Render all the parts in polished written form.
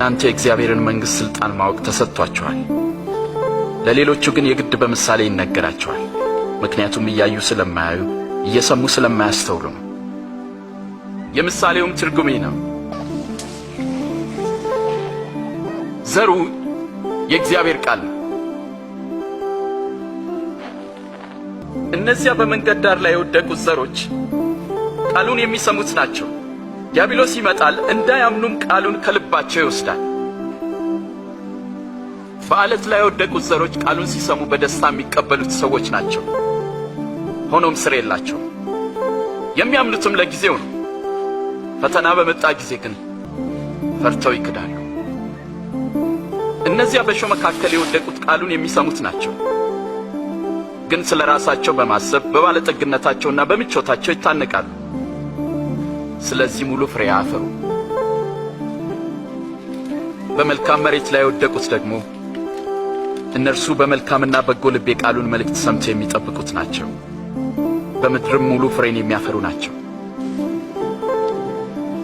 ለእናንተ የእግዚአብሔርን መንግሥት ሥልጣን ማወቅ ተሰጥቷችኋል። ለሌሎቹ ግን የግድ በምሳሌ ይነገራቸዋል፣ ምክንያቱም እያዩ ስለማያዩ እየሰሙ ስለማያስተውሉ ነው። የምሳሌውም ትርጉም ይህ ነው። ዘሩ የእግዚአብሔር ቃል ነው። እነዚያ በመንገድ ዳር ላይ የወደቁት ዘሮች ቃሉን የሚሰሙት ናቸው። ዲያብሎስ ይመጣል፣ እንዳያምኑም ቃሉን ከልባቸው ይወስዳል። በዓለት ላይ የወደቁት ዘሮች ቃሉን ሲሰሙ በደስታ የሚቀበሉት ሰዎች ናቸው። ሆኖም ስር የላቸውም። የሚያምኑትም ለጊዜው ነው። ፈተና በመጣ ጊዜ ግን ፈርተው ይክዳሉ። እነዚያ በእሾህ መካከል የወደቁት ቃሉን የሚሰሙት ናቸው። ግን ስለ ራሳቸው በማሰብ በባለጠግነታቸውና በምቾታቸው ይታነቃሉ። ስለዚህ ሙሉ ፍሬ አያፈሩ። በመልካም መሬት ላይ የወደቁት ደግሞ እነርሱ በመልካምና በጎ ልብ የቃሉን መልእክት ሰምተው የሚጠብቁት ናቸው። በምድርም ሙሉ ፍሬን የሚያፈሩ ናቸው።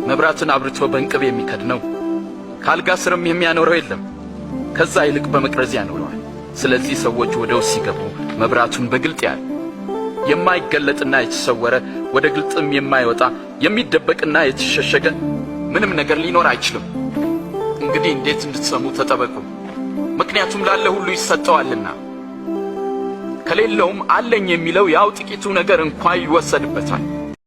መብራትን አብርቶ በእንቅብ የሚከድነው ከአልጋ ስርም የሚያኖረው የለም። ከዛ ይልቅ በመቅረዝ ያኖረዋል። ስለዚህ ሰዎች ወደ ውስጥ ሲገቡ መብራቱን በግልጥ ያያሉ። የማይገለጥና የተሰወረ ወደ ግልጥም የማይወጣ የሚደበቅና የተሸሸገ ምንም ነገር ሊኖር አይችልም። እንግዲህ እንዴት እንድትሰሙ ተጠበቁ። ምክንያቱም ላለ ሁሉ ይሰጠዋልና፣ ከሌለውም አለኝ የሚለው ያው ጥቂቱ ነገር እንኳ ይወሰድበታል።